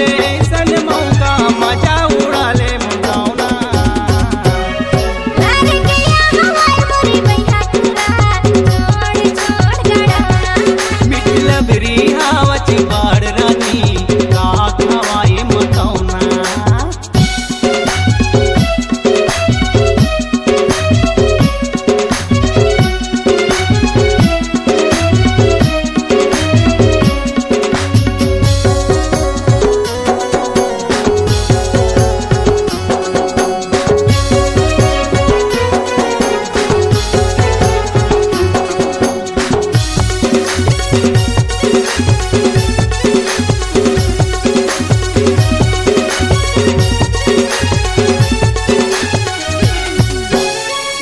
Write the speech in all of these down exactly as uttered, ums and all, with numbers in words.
अइसन मौका मजा उड़ा ले मुंडौना। लड़किया हवाई मोरी बइहा टूरा, छोड़ छोड़ गड़ौना। मिठ लबरी हावच बाड़ रानी, का खवाई मुंडौना।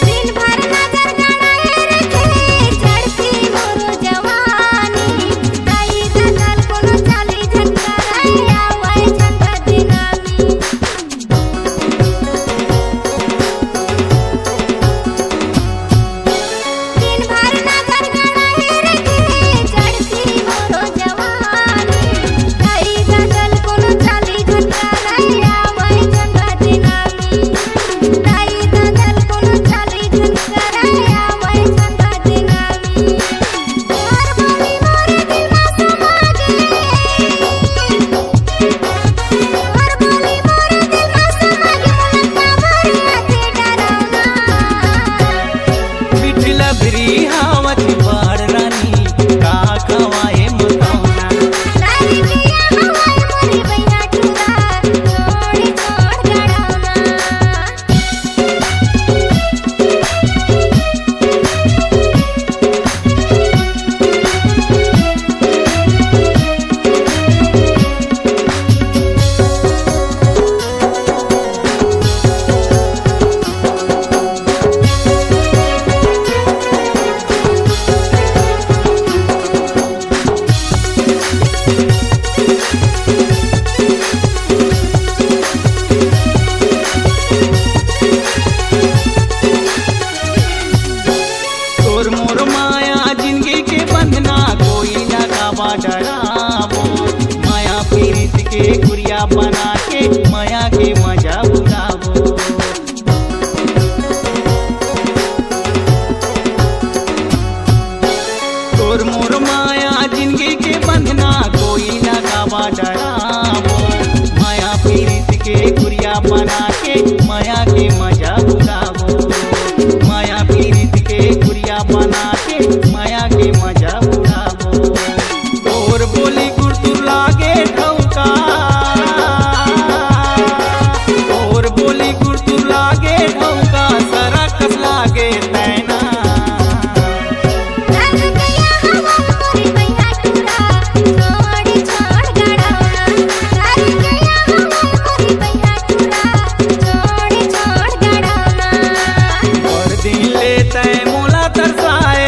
दिन भर नजर गड़ाए रखे, चढ़ती मोरो जवानी। दाई ददल कोनो चाली झटका रहे, आवाए झटका दिनामी। दिन भर नजर गड़ाए रखे, चढ़ती मोरो जवानी। दाई ददल कोनो चाली झटका रहे, आवाए झटका दिनामी। मिठ लबरी हावत बाड़ रानी, का खवाए मुतौना। तोर मोर माया जिंदगी के बंधना, कोई ना काबा डराबो। माया पीरित के गुरिया बना के, माया के मजा उड़ाबो। तोर मोर माया जिंदगी के बंधना, कोई ना काबा डराबो। माया पीरित के गुरिया बना के, माया के मजा उड़ाबो। माया पीरित के गुरिया बना के, माया के मजा उड़ाबो। तोर बोली गुरतुर लागे ठौका, तोर बोली गुरतुर लागे ठौका, सरकस लागे तैना। बड़ दिन ले तैं मोला तरसाए,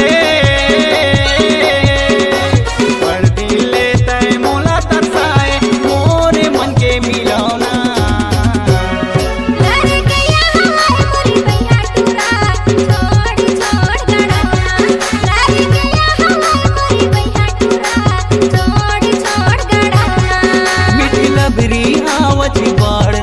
बड़ दिन ले तैं मोला तरसाए, मोरे मन के मिलौना। मिठ लबरी आवत बड़